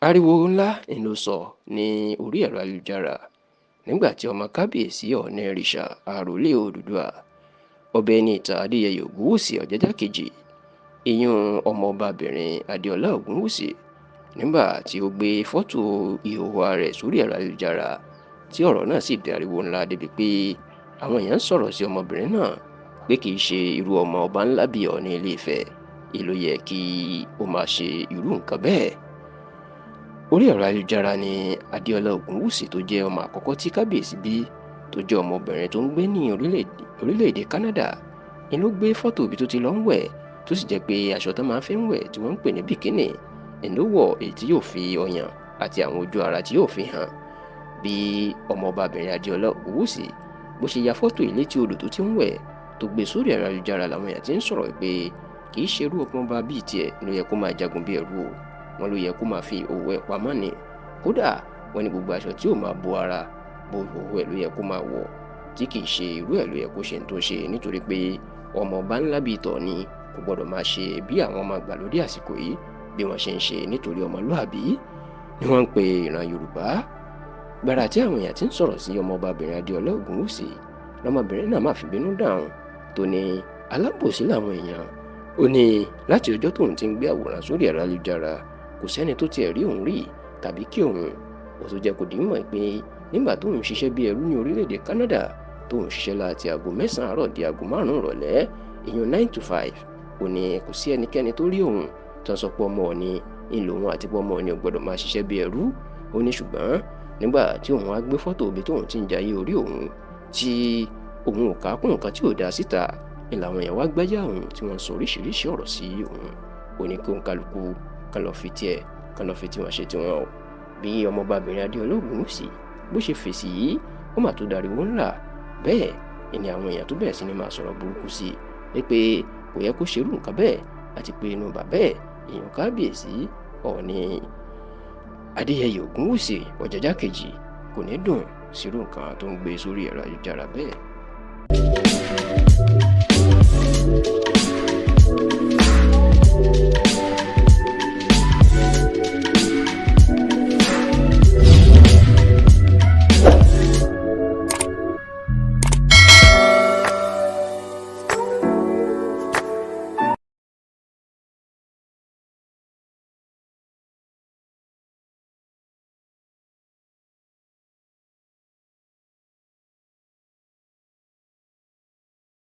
Ariwo ńlá ń ló sọ ní orí ẹ̀rọ ayélujára nígbà tí ọmọ kábíyèsí Ọ̀ọ̀nìrìṣà àròlé Odùduwà, Ọba Ẹniìtàn Adéyẹyè Ògúnwùsì Ọ̀jájá kejì, ìyún ọmọọbabìnrin Adéọlá Ògúnwùsì, nígbà tí ó gbé fọ́tò ìhòòhò ara rẹ̀ sórí ẹ̀rọ ayélujára, tí ọ̀rọ̀ náà sì di ariwo ńlá débi pé àwọn èèyàn ń sọ̀rọ̀ sí ọmọbìnrin náà pé kì í ṣe irú ọmọ ọba ńlá bíi Ọọ̀ni Ilé-Ifẹ̀ èyí ló yẹ kí ó máa ṣe irú nǹkan bẹ́ẹ̀. Orí ẹ̀rọ ayélujára ni Adéọlá Ògúnwùsì, tó jẹ́ ọmọ àkọ́kọ́ tí kábíyèsí bí, tó jẹ́ ọmọbìnrin tó ń gbé ní orílẹ̀-èdè Canada, ni ló gbé fọ́tò ibi tó ti lọ ń wẹ̀, tó sì jẹ́ pé aṣọ tó máa fi ń wẹ̀ tí wọ́n ń pè ní bìkínì ń ló wọ̀, èyí tí yóò fi ọyàn àti àwọn ojú ara tí yóò fi hàn. Bí ọmọọbabìnrin Adéọlá Ògúnwùsì bó ṣe ya fọ́tò ilé tí odò tó ti ń wẹ̀ tó gbé sórí ẹ̀rọ ayélujára làwọn èèyàn ti ń sọ̀rọ̀ pé kì í ṣe irú ọmọọba bíi tiẹ̀ ló yẹ kó máa jagun bí ẹrú o, wọn ló yẹ kó máa fi ìhòòhò ẹ̀ pamọ́ ni. Kódà wọ́n ní gbogbo aṣọ tí ò máa bo ara bo ìhòòhò ẹ̀ ló yẹ kó máa wọ̀, tí kì í ṣe irú ẹ̀ ló yẹ kó ṣe ń tó ṣe, nítorí pé ọmọọba ńlá bíi tọ̀ọ̀ni kò gbọ́dọ̀ máa ṣe bí àwọn ọmọ ìgbàlódé àsìkò yìí bí wọ́n ṣe ń ṣe, nítorí ọmọlúàbí ni wọ́n ń pe ìran Yorùbá. Gbàrà tí àwọn èèyàn ti ń sọ̀rọ̀ sí ọmọọbabìnrin Adéọlá Ògúnwùsì, lọmọbìnrin náà má fi bínú dáhùn tó ní alábòsí làwọn èèyàn. Ó ní láti ọjọ́ tóun ti ń gbé àwòrán sórí ẹ̀rọ ayélujára kò sẹ́ni tó tiẹ̀ rí òun rí tàbí kí òun. Ó tún jẹ́ kó di mọ̀ pé nígbà tóun ṣiṣẹ́ bí ẹrú ní orílẹ̀-èdè Canada, tóun ṣiṣẹ́ láti aago 9 àárọ̀ di aago 5 ìrọ̀lẹ́, ìyún 9 to 5, ó ní kò sí ẹnikẹ́ni tó rí òun tó ń sọ pé ọmọ Ọọ̀ni ń lòun àti pé ọmọ Ọọ̀ni ò gbọ́dọ̀ máa ṣiṣẹ́ bí ẹrú. Ó ní ṣùgbọ́n nígbà tí òun á gbé fọ́tò ibi tóun ti ń jayé orí òun tí òun ò ká kún nǹkan tí ò dáa síta, ni làwọn èèyàn wá gbẹ́jà òun tí wọ́n ń sọ oríṣiríṣi ọ̀rọ̀ sí òun. Ó ní kí òun kálukú kán lọ fi tiẹ̀ kán lọ fi tiwọn ṣe tiwọn o. Bí ọmọọbabìnrin Adéọlá Ògúnwùsì bó ṣe fèsì yìí, ó mà tó dariwo ńlá. Bẹ́ẹ̀ ni àwọn èèyàn tó bẹ̀rẹ̀ sí ni máa sọ̀rọ̀ burúkú sí i pé kò yẹ kó ṣerú nǹkan bẹ́ẹ̀, àti pé inú bàbá ẹ̀, èèyàn kábíyèsí Ọọ̀ni Adéyẹyè Ògúnwùsì Ọ̀jájá kejì, kò ní dùn sírú nǹkan tó ń gbé sórí ẹ̀rọ ayélujára bẹ́ẹ̀.